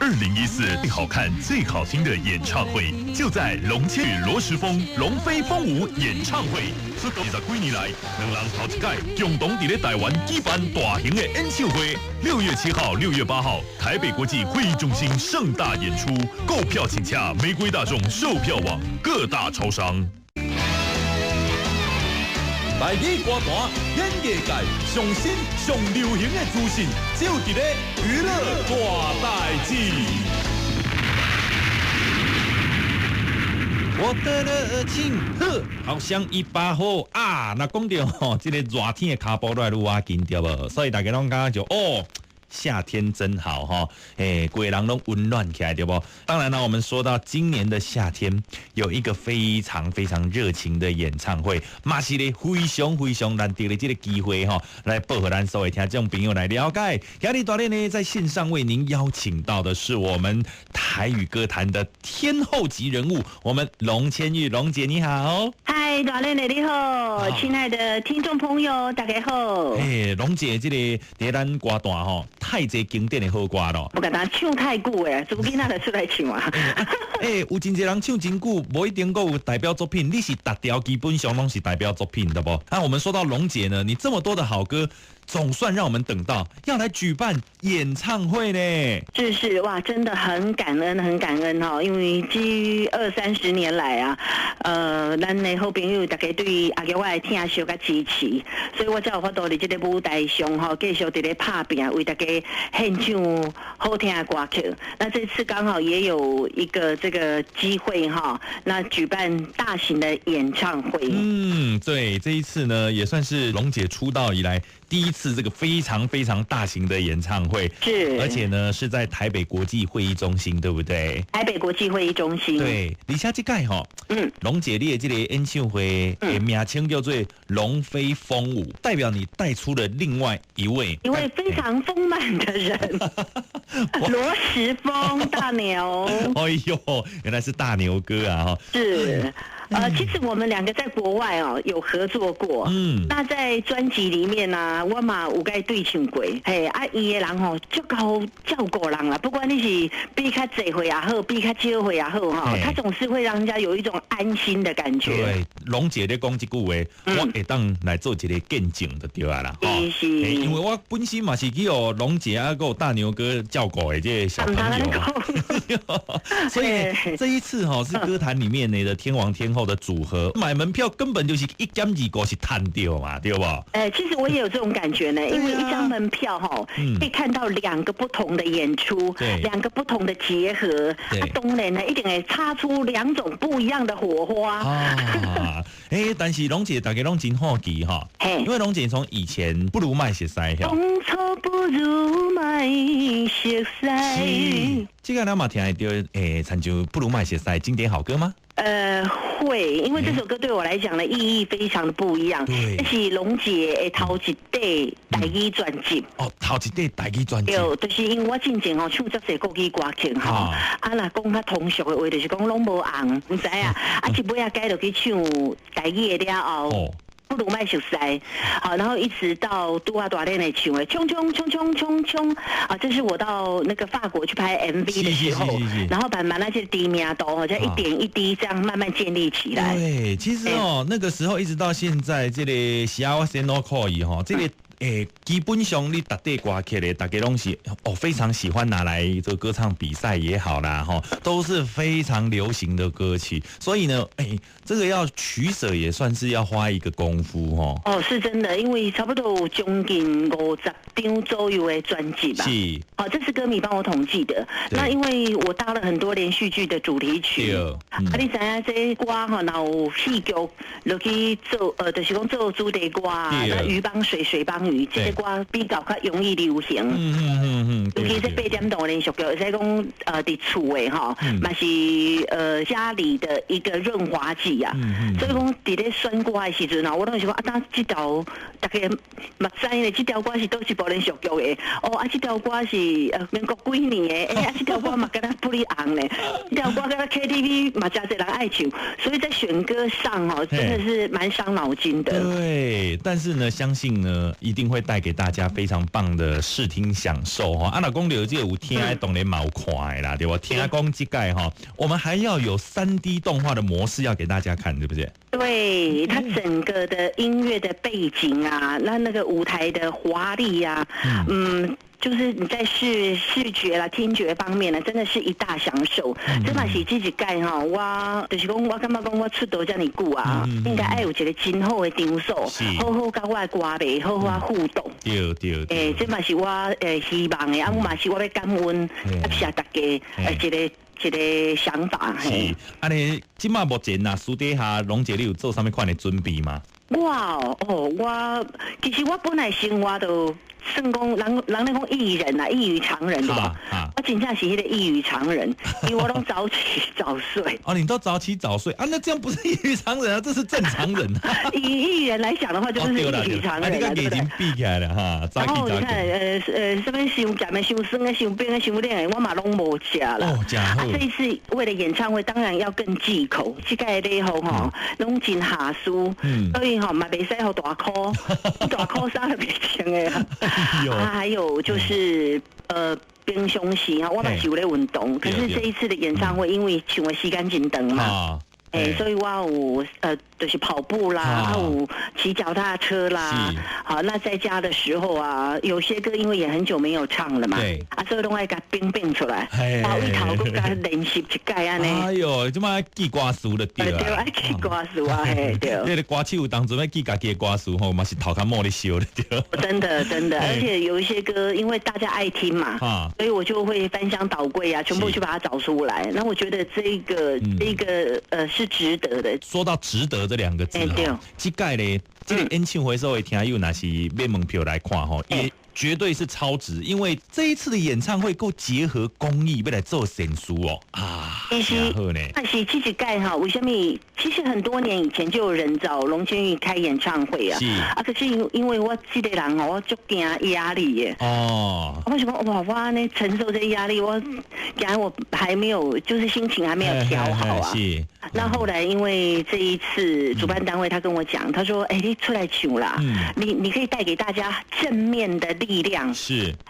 2014最好看、最好聽的演唱會，就在龍千與羅時豐龍飛鳳舞演唱會。出道20幾年來，兩人頭一擺共同佇咧台灣舉辦大型的演唱會。6月7號、6月8號，台北國際會議中心盛大演出，購票請洽玫瑰大眾售票網、各大超商。台語歌壇、演藝界上新上流行的資訊，只有佇咧娛樂大代誌。我的熱情，呵，好像一把火啊！若講著吼，這个熱天的跤步愈來愈倚近對無？所以大家攏感覺就哦，夏天真好哈，欸，規个人攏溫暖起來對無？當然啦，我們說到今年的夏天，有一個非常非常熱情的演唱會，嘛是咧非常非常難得的這個機會哈，來報予咱所有聽眾朋友來了解。今日大練呢，在線上為您邀請到的是我們台語歌壇的天后級人物，我們龍千玉龍姐，你好。嗨，大練的你好，親愛的聽眾朋友，大家好。欸，龍姐，這個佇咱歌壇吼，太濟經典的好歌咯。無簡單，唱太久的，這囡仔就出來唱啊。欸，有真濟人唱真久，無一定閣有代表作品。你是逐條基本上攏是代表作品的無？那我們說到龍姐呢，你這麼多的好歌，總算讓我們等到要來舉辦演唱會呢。是是哇，真的很感恩，很感恩哈！因為這二三十年來啊，咱的好朋友大家對阿玉我的疼惜佮支持，所以我才有法度佇這個舞台上吼，繼續佇咧拍拚，為大家獻唱好聽的歌曲。那這次剛好也有一個這個機會哈，那舉辦大型的演唱會。嗯，對，這一次呢，也算是龍姐出道以來第一次這個非常非常大型的演唱會，而且呢是在台北國際會議中心，對不對？台北國際會議中心。對，而且這屆吼，龍姐你的這個演唱會的名稱叫做“龍飛鳳舞”，代表你帶出了另外一位一位非常豐滿的人，羅時豐大牛。哎呦，原來是大牛哥啊！哈，是。其實我們兩個在國外哦有合作過。那在專輯裡面呢，我嘛有共伊對唱過。嘿，啊，伊的人吼足夠照顧人啦，不管你是比較濟歲也好，比較少歲也好，哈，他總是會讓人家有一種安心的感覺。對，龍姐咧講這句話，我會當來做一個見證就對啊啦。是是。因為我本身嘛是去予龍姐啊，閣有大牛哥照顧的這個小朋友，所以這一次哈是歌壇裡面的天王天后的組合，買門票根本就是一減二五是趁著嘛，對無？欸，其實我也有這種感覺呢，因為一張門票哈，可以看到兩個不同的演出，兩個不同的結合，啊，當然呢，一定會擦出兩種不一樣的火花。啊，欸，但是龍姐大家攏真好奇哈，因為龍姐從以前不如賣熟似，當初不如賣熟似。這個咱嘛聽會著，欸，親像不如賣熟似經典好歌嗎？會，因為這首歌對我來講的意義非常的不一樣。這是龍姐的頭一塊台語專輯。哦，頭一塊台語專輯。對，就是因為我進前吼唱足濟國語歌曲吼，啊，若講較通俗的話，就是講攏無紅，毋知影。啊，一尾仔改落去唱台語的了後，不如賣熟似，好，然後一直到拄仔大練的唱的，衝衝衝衝衝衝啊！這是我到那個法國去拍 MV 的時候，然後把那些知名度，好像一點一滴這樣慢慢建立起來。對，其實哦，那個時候一直到現在，這個是啊，我先都可以哈，這個。欸，基本上你逐塊歌曲的，大家攏是哦，非常喜歡拿來做歌唱比賽也好啦，哈，都是非常流行的歌曲。所以呢，欸，這個要取捨也算是要花一個功夫哦。哦，是真的，因為差不多有將近50張左右的專輯吧。是。好，這是歌迷幫我統計的。那因為我搭了很多連續劇的主題曲。啊，你知影這歌吼，若有戲劇落去做，就是講做主題歌，那魚幫水，水幫魚，這個歌比較較容易流行。尤其這8點檔連續劇，會使講佇厝的吼，嘛是家裡的一個潤滑劑啊。所以講佇咧選歌的時陣啊，我攏是講啊，當這條大家嘛知咧，這條歌是佗一部連續劇的。哦，啊，這條歌是民國幾年的？欸，啊，這條歌嘛敢若不離紅咧。這條歌敢若 KTV 嘛誠濟人愛唱，所以在選歌上哦，真的是蠻傷腦筋的。對，但是呢，相信呢，一定會帶給大家非常棒的視聽享受吼。啊，若講著這個有聽的，當然嘛有看的啦，對無？聽講這屆吼，我們還要有3D 動畫的模式要給大家看，對不對？對，它整個的音樂的背景啊，那個舞台的華麗啊，就是你在視覺啦、聽覺方面呢，真的是一大享受。這嘛是這一屆吼，我就是講，我感覺講我出道遮爾久啊，應該愛有一個真好的場所，好好佮我的歌迷好好互動。對對。這嘛是我希望的，啊，我嘛是我欲感恩，感謝大家一個想法。是，按呢，這馬目前啊，私底下龍姐你有做啥物款的準備嗎？我哦，我其實我本來生活都算講，人人咧講藝人啊，異於常人對吧？我真正是彼個異於常人，因為我攏早起早睡。哦，你都早起早睡啊？那這樣不是異於常人啊，這是正常人。以藝人來講的話，就是異於常人了，對不對？已經比起來了哈。然後你看，啥物傷鹹的、傷酸的、傷冰的、傷冷的，我嘛攏無食啦。哦，誠好。啊，這一次為了演唱會，當然要更忌口。這屆禮服吼，攏真下輸，所以吼嘛袂使予大箍，大箍衫就袂穿的。啊，還有就是平常時啊，我嘛是有咧運動，可是這一次的演唱會，因為唱的時間真長嘛，所以我有就是跑步啦，還有騎腳踏車啦。好，那在家的時候啊，有些歌因為也很久沒有唱了嘛，啊，所以攏愛共變變出來，把胃頭閣共練習一擺按呢。哎喲，這馬記歌詞就對。對，愛記歌詞啊，嘿，對。那個歌手有當陣欲記家己的歌詞吼，嘛是頭殼毛咧燒的對。真的真的，而且有一些歌，因為大家愛聽嘛，所以我就會翻箱倒櫃啊，全部去把它找出來。那我覺得這個是值得的。說到值得這兩個字哈，這屆咧，這個演唱會所的聽友若是買門票來看吼，也絕對是超值，因為這一次的演唱會閣結合公益，欲來做善事哦啊，其實但是這一屆哈，為啥物？其實很多年以前就有人找龍千玉開演唱會啊，啊，可是因為我這個人哦，我足驚壓力耶。哦，我想講哇，我按呢承受這壓力，我驚我還沒有，就是心情還沒有調好啊。那後來因為這一次主辦單位他跟我講，他說：“哎，你出來唱啦，你可以帶給大家正面的力量，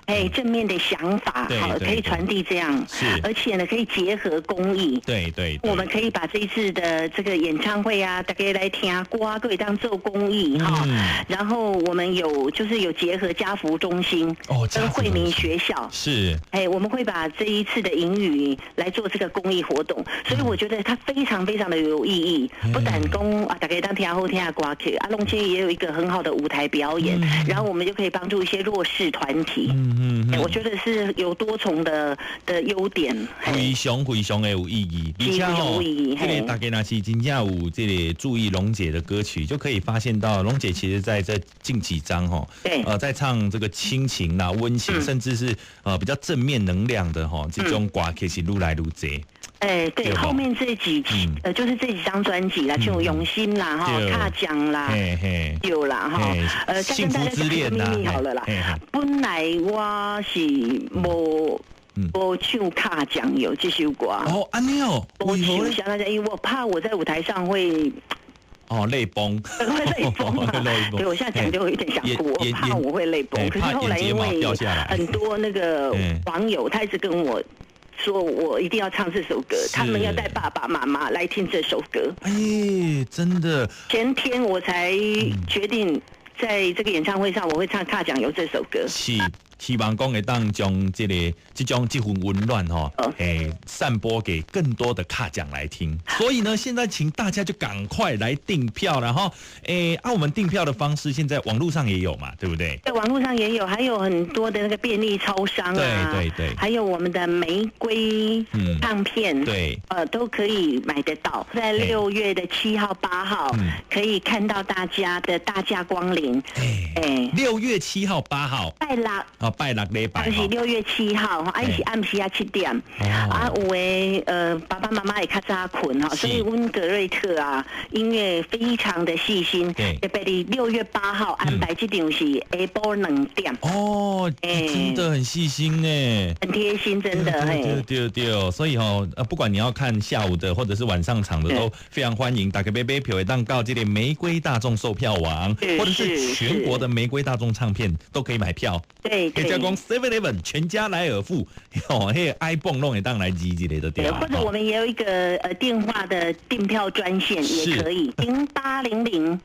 哎，正面的想法，好，可以傳遞這樣，而且呢，可以結合公益，我們可以把這一次的這個演唱會啊，大家來聽歌，可以當做公益哈。然後我們有就是有結合家扶中心跟惠民學校，哎，我們會把這一次的盈餘來做這個公益活動，所以我覺得它非常非常的有意義。不但講啊，大家當聽好聽的歌曲，啊，龍千玉也有一個很好的舞台表演，然後我們就可以幫助一些弱勢團體。我覺得是有多重的優點，非常非常的有意義，而且吼，這個大家若是真正有這個注意龍姐的歌曲，就可以發現到龍姐其實在這近幾張吼，在唱這個親情啦、溫情，甚至是比較正面能量的吼，這種歌曲是愈來愈濟。哎，對，後面這幾就是這幾張專輯啦，像用心啦，哈，卡獎啦，有啦，哈，再跟大家講個秘密好了啦。本來我是無唱敲醬油這首歌。哦，按呢哦，無唱，想大家，因為我怕我在舞台上會。哦，淚崩，會淚崩嘛？對，我現在講就有點想哭，我怕我會淚崩。可是後來因為很多那個網友，他一直跟我說我一定要唱這首歌，他們要帶爸爸媽媽來聽這首歌。哎，真的。前天我才決定在這個演唱會上，我會唱《敲醬油》這首歌。是，希望講會當將這個這種這份溫暖吼，散播給更多的敲醬來聽。所以呢，現在請大家就趕快來訂票了哈。啊，我們訂票的方式現在網絡上也有嘛，對不對？在網絡上也有，還有很多的那個便利超商啊，還有我們的玫瑰唱片，都可以買得到。在6月的7號、8號，可以看到大家的大駕光臨。6月7號、8號，拜六。哦，拜六禮拜。是6月7號，啊，伊是暗時仔7點，啊，有的爸爸媽媽會較早睏吼，所以阮格瑞特啊，音樂非常的細心，特別佇6月8號安排這場是下晡2點。哦，真的很細心呢，很貼心，真的。對對對，所以吼，不管你要看下午的或者是晚上場的，都非常歡迎。大家買買票會當到這個玫瑰大眾售票網，或者是全國的玫瑰大眾唱片都可以買票。對對。加講 Seven Eleven 全家萊爾富，哦，彼個 iPhone 攏會當來記一下就對。或者我們也有一個電話的訂票專線也可以，0800-000-802。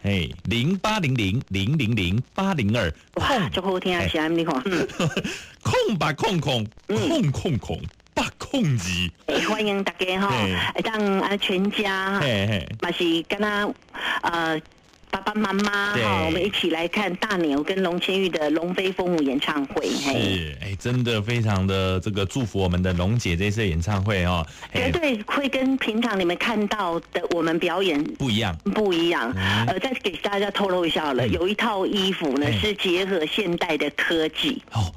嘿，0800-000-802。哇，足好聽，是按呢看。0800000 802。歡迎大家吼，會當啊全家，嘛是敢若爸爸媽媽哈，我們一起來看大牛跟龍千玉的龍飛鳳舞演唱會。是，哎，真的非常的這個祝福我們的龍姐這次演唱會哦，絕對會跟平常你們看到的我們表演不一樣，不一樣。再給大家透露一下好了，有一套衣服呢是結合現代的科技。哦，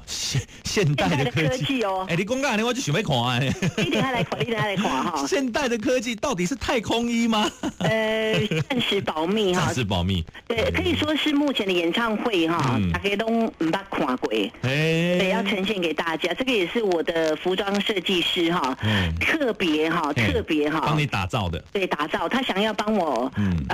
現代的科技哦。哎，你講到按呢，我就想欲看啊。你等下來看，你等下來看哈。現代的科技到底是太空衣嗎？暫時保密哈。暫時保密。對，可以說是目前的演唱會哈，大家都毋捌看過，對，要呈現給大家。這個也是我的服裝設計師哈，特別哈，特別哈，幫你打造的。對，打造，他想要幫我，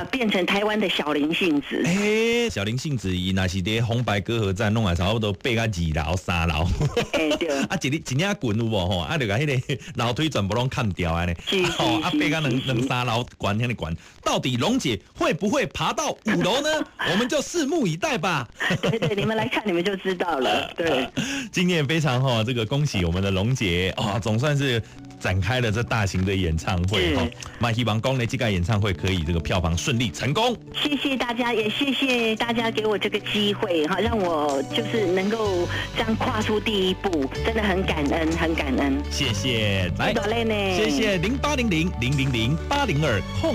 變成台灣的小林幸子。哎，小林幸子伊若是佇紅白歌合戰，攏會差不多爬到2樓、3樓。哎，對。啊，一一領裙有無吼？啊，就共彼個樓梯全部攏砍掉按呢。哦，啊，爬到兩三樓懸遐爾懸，到底龍姐會不會爬到5樓呢？我們就拭目以待吧。對對，你們來看，你們就知道了。對，今年非常哈，這個恭喜我們的龍姐啊，總算是展開了這大型的演唱會哈。嘛希望講呢，這個演唱會可以這個票房順利成功。謝謝大家，也謝謝大家給我這個機會哈，讓我就是能夠這樣跨出第一步，真的很感恩，很感恩。謝謝，來，謝謝0800-000-8020800 000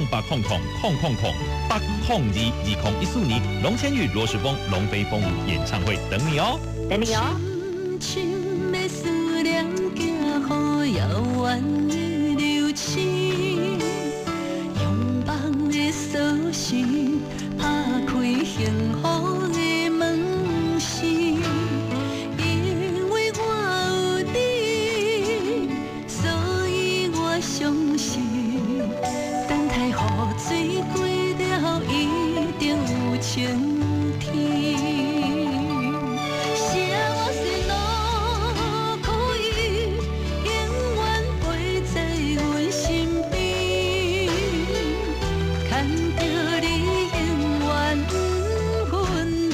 802 2014年龍千玉、羅時豐、龍飛鳳舞演唱會等你哦，等你哦。深深的思念，寄予遙遠的流星，用夢的鎖匙，拍開幸福的門匙，因為我有你，所以我相信，等待雨水過了，一定有晴天。啥我是落苦雨，永遠陪在阮身邊，牽著你永遠不分離。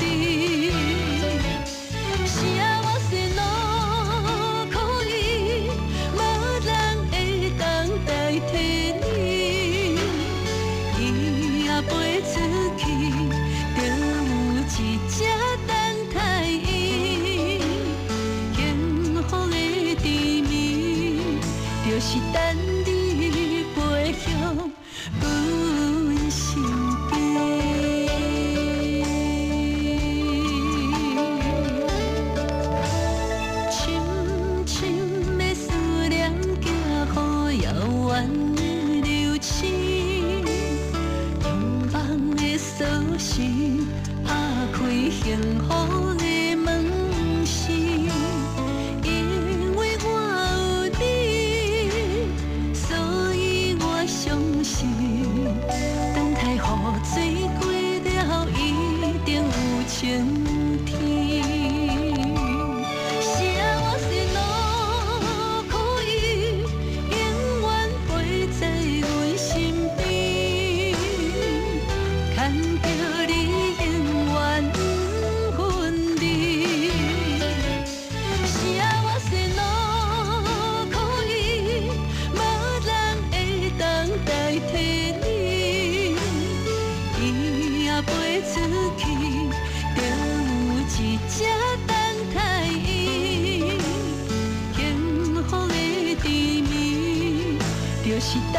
啥我是落苦雨，無人會當代替你，伊仔飛出去，就有一隻等待伊。幸福的甜蜜，就是等你飛向阮身邊。深深的思念，寄予遙遠的流星，用夢的鎖匙，拍開幸福的門匙，因為我有你，所以我相信，等待雨水過了，一定有晴天。啥我是落苦雨，永遠陪在阮身邊，牽著你永遠不分離。啥我是落苦雨，無人會當代替你，伊仔飛出去，就有一隻等待伊。幸福的甜蜜，就是等